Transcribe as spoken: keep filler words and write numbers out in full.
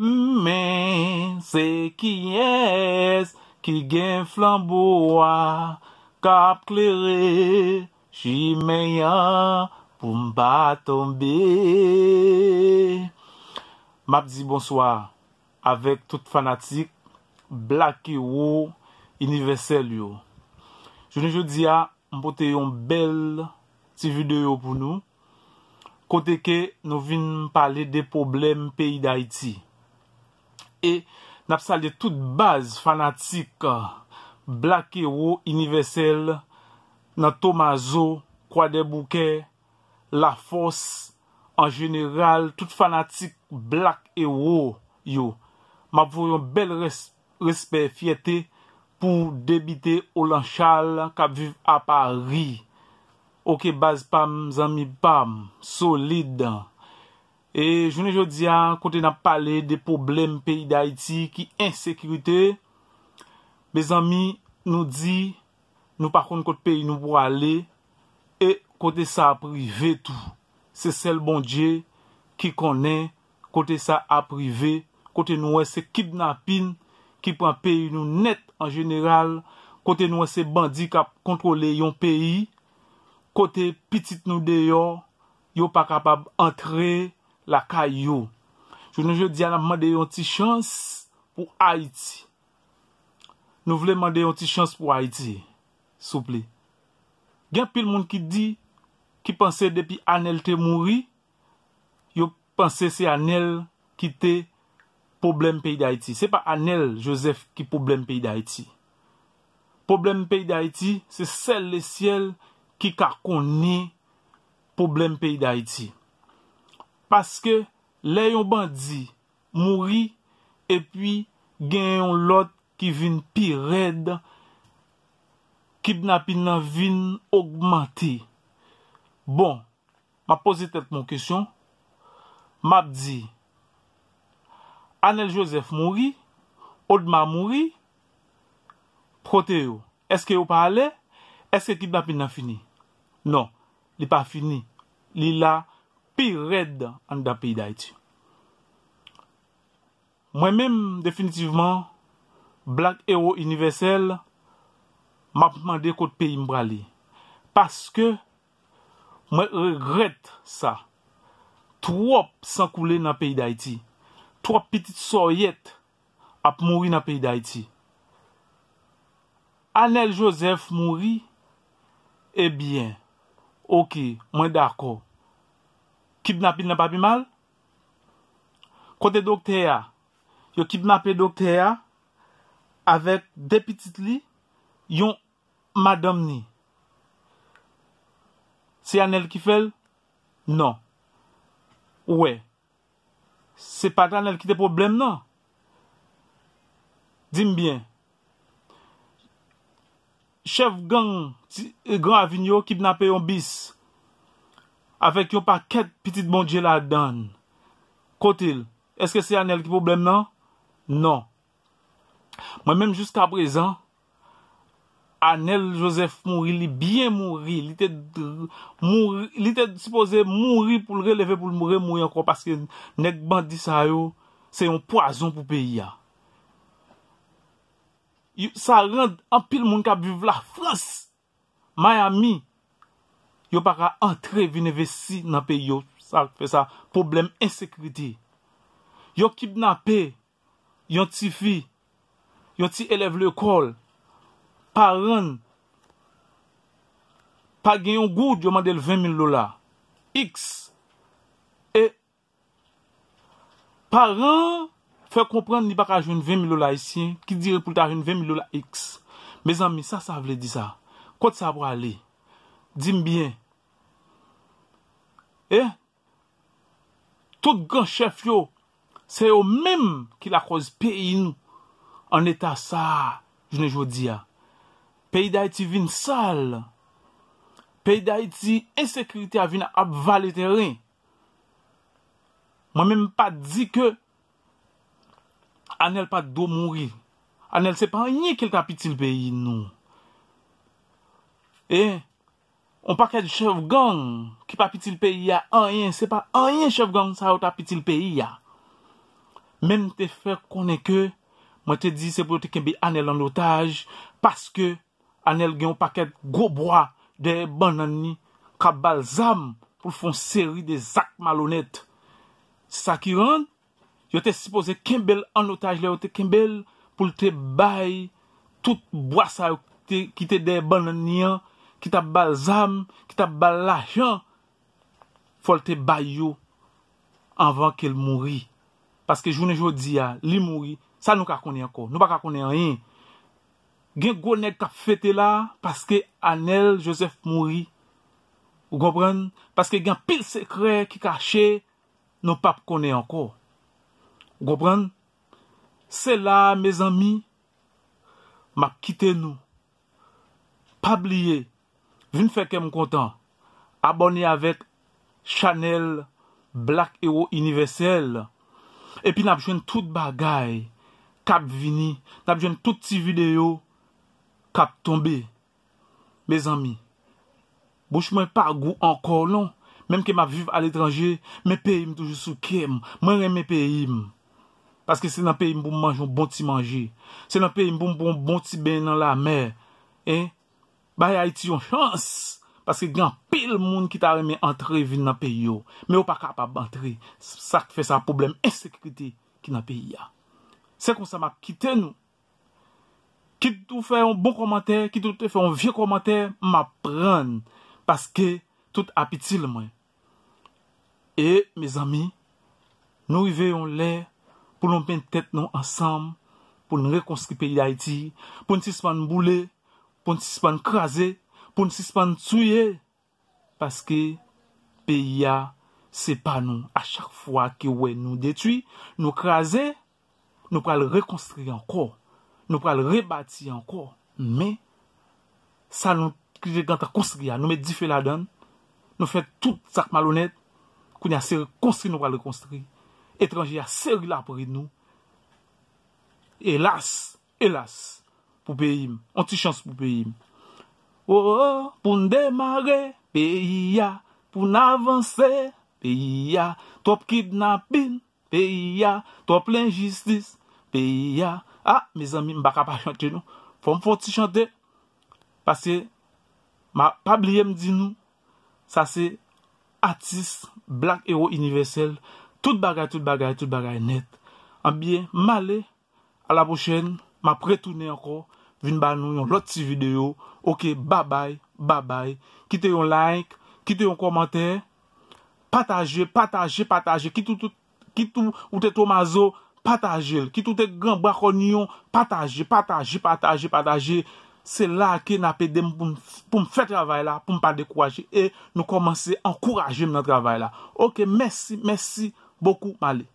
Men se kiyès ki gen flanbo a k ap klere chimen an pou m pa tonbe? M ap di bonswa avèk tout fanatik Black Hero Inivèsèl yo. Jounen jodi a, m pote yon bèl ti videyo pou nou, kote ke nou vin pale de pwoblèm peyi Dayiti. E n ap salye tout baz fanatik Black Hero Inivèsèl nan Tomazo, Kwadèboukè, Lafòs, an jeneral, tout fanatik Black Hero yo. M ap voye yon bèl rès-, respè, fyète pou Debite Olan Chal k ap viv a Pari. Oke, baz pa m, zanmi pa m, solid. E jounen jodi a, kote n ap pale de pwoblèm peyi Dayiti ki ensekirite, mezanmi, nou di, nou pa konn kot peyi nou pwale, e kote sa ap rive tou. Se sèl Bondye ki konnen kote sa ap rive, kote nou wè se kidnapin ki pran peyi nou nèt an jeneral, kote nou wè se bandi k ap kontwole yon peyi, kote pitit nou deyò, yo pa kapab antre lakay yo. Jounen jodi a, n ap mande yon ti chans pou Ayiti. Nou vle mande yon ti chans pou Ayiti, souple. Gen anpil moun ki di, ki panse depi Anèl te mouri, yo panse se Anèl ki te pwoblèm peyi Dayiti. Se pa Anèl Joseph ki pwoblèm peyi Dayiti. Pwoblèm peyi Dayiti, se sèl lesyèl ki ka konnen pwoblèm peyi Dayiti. Paske lè yon bandi mouri, epi gen yon lòt ki vin pi rèd, kidnapin nan vin ogmante. Bon, m ap poze tèt mwen kesyon, m ap di, Anèl Joseph mouri, Odma mouri, kote yo? Èske yo pa ale? Èske kidnapin nan fini? Non, li pa fini. Li la pi rèd anndan peyi Dayiti. Mwen menm, definitivman, Black Hero Inivèsèl, m ap mande kot peyi m prale. Paske mwen regrèt sa. Twòp san koule nan peyi Dayiti. Twòp pitit sòyèt ap mouri nan peyi Dayiti. Anèl Joseph mouri, ebyen, oke, mwen dakò. Kidnapin nan pa pi mal? Kote doktè a? Yo kidnape doktè a avèk de pitit li, yon madanm ni. Se Anèl ki fè l? Non. Ou wè, se pa t Anèl ki te pwoblèm nan. Di m byen. Chèf gang ti, Gran Ravin yo kidnape yon bis avèk yon pakèt pitit Bondye ladan l. Kote l? Èske se Anèl ki pwoblèm nan? Non. Mwen menm jiska prezan, Anèl Joseph mouri, li byen mouri, li te d-, mouri, li te sipoze mouri pou l releve, pou l remouri ankò, paske nèg bandi sa yo, se yon pwazon pou peyi a. Yo, sa rann anpil moun k ap viv Lafrans, Miami, yo pa ka antre vin envesti nan peyi yo. Sa fè sa, pwoblèm ensekirite. Yo kidnape yon tifi, yon ti elèv lekòl, paran l pa gen yon goud, yo mande l ven mil dola. X. E paran an fè konprann li pa ka jwenn ven mil dola ayisyen, ki dire pou l ta jwenn ven mil dola X. Mezanmi, sa sa vle di sa? Kot sa prale? Di m byen. E tout gran chèf yo, se yo menm ki lakòz peyi nou an eta sa a, jounen jodi a. Peyi Dayiti vin sal. Peyi Dayiti, ensekirite a vin ap vale teren. Mwen menm m pa t di ke Anèl pa t dwe mouri. Anèl se pa anyen ke l t ap itil peyi nou. E yon pakèt chèf gang ki p ap itil peyi a anyen, se pa anyen chèf gang sa yo t ap itil peyi a. Men m te fè konnen ke mwen te di se pou yo te kenbe Anèl an otaj, paske Anèl gen yon pakèt gwo bwa dèyè bannann li k ap ba l zam pou l fè yon seri de zak malonèt. Se sa ki rann yo te sipoze kenbe l an otaj lè yo te kenbe l, pou l te bay tout bwa sa yo te, ki te dèyè bannann li an, ki t ap ba l zam, ki t ap ba l lajan, fò l te bay yo anvan ke l mouri. Paske jounen jodi a, li mouri, sa nou ka konnen ankò? Nou pa ka konnen anyen. Gen gwo nèg k ap fete la paske Anèl Joseph mouri. Ou konprann? Paske gen anpil sekrè ki kache, nou p ap konnen ankò. Ou konprann? Se la a, mezanmi, m ap kite nou. Pa bliye, vin fè kè m kontan. Abòne avèk chanèl Black Hero Universel. Epi n ap jwenn tout bagay k ap vini. N ap jwenn tout ti videyo k ap tonbe. Mezanmi, bouch mwen pa gou ankò non. Menm ke m ap viv aletranje, men peyi m toujou sou kè m. Mwen renmen peyi m. Paske se nan peyi m pou m manje yon bon ti manje. Se nan peyi m pou m pran yon bon ti benyen nan lamè. En? Bay Ayiti yon chans. Paske gen anpil moun ki ta renmen antre vin nan peyi yo. Men yo pa kapab antre. Sa k fè sa pwoblèm ensekirite ki nan peyi a. Se konsa m ap kite nou. Kit ou fè yon bon kòmantè, kit ou te fè yon vye kòmantè, m ap pran. Paske tout ap itil mwen. E, mezanmi, nou rive yon lè pou nou met tèt nou ansanm, pou n rekonstwi peyi Dayiti, pou n sispann boule, pou n sispann kraze, pou n sispann touye. Paske peyi a, se pa nou. A chak fwa ke w wè nou detwi, nou kraze, nou pral rekonstwi ankò. Nou pral rebati ankò. Men, sa nou ki te gentan konstwi a, nou met dife ladan l, nou fè tout sa k malonèt, kounye a se rekonstwi nou pral rekonstwi. Etranje a seri l ap ri nou. Elas, elas, pou peyi m. On ti chans pou peyi m. Oh, oh, pou n demare peyi a, pou n avanse peyi a. Twòp kidnapin peyi a, twòp lenjistis peyi a. Ah, mezanmi, m pa ka pa chante non. Fò m fè on ti chante. Paske, m a, pa bliye m di nou, sa se atis Black Hero Universel. Tout bagay, tout bagay, tout bagay nèt. Anbyen, m ale. A la pwochèn, m ap retounen ankò, vin ba nou yon lòt ti videyo. Oke, babay, babay. Kite yon like, kite yon kòmantè. Pataje, pataje, pataje. Kit ou, tout, kit ou, ou te Tomazo, pataje l. Kit ou te gran bwa kòniyon, pataje, pataje, pataje, pataje. Se la ke n ap ede m pou m, pou m fè travay la, pou m pa dekouraje. E nou kòmanse ankouraje m nan travay la. Oke, mèsi, mèsi bokou, m ale.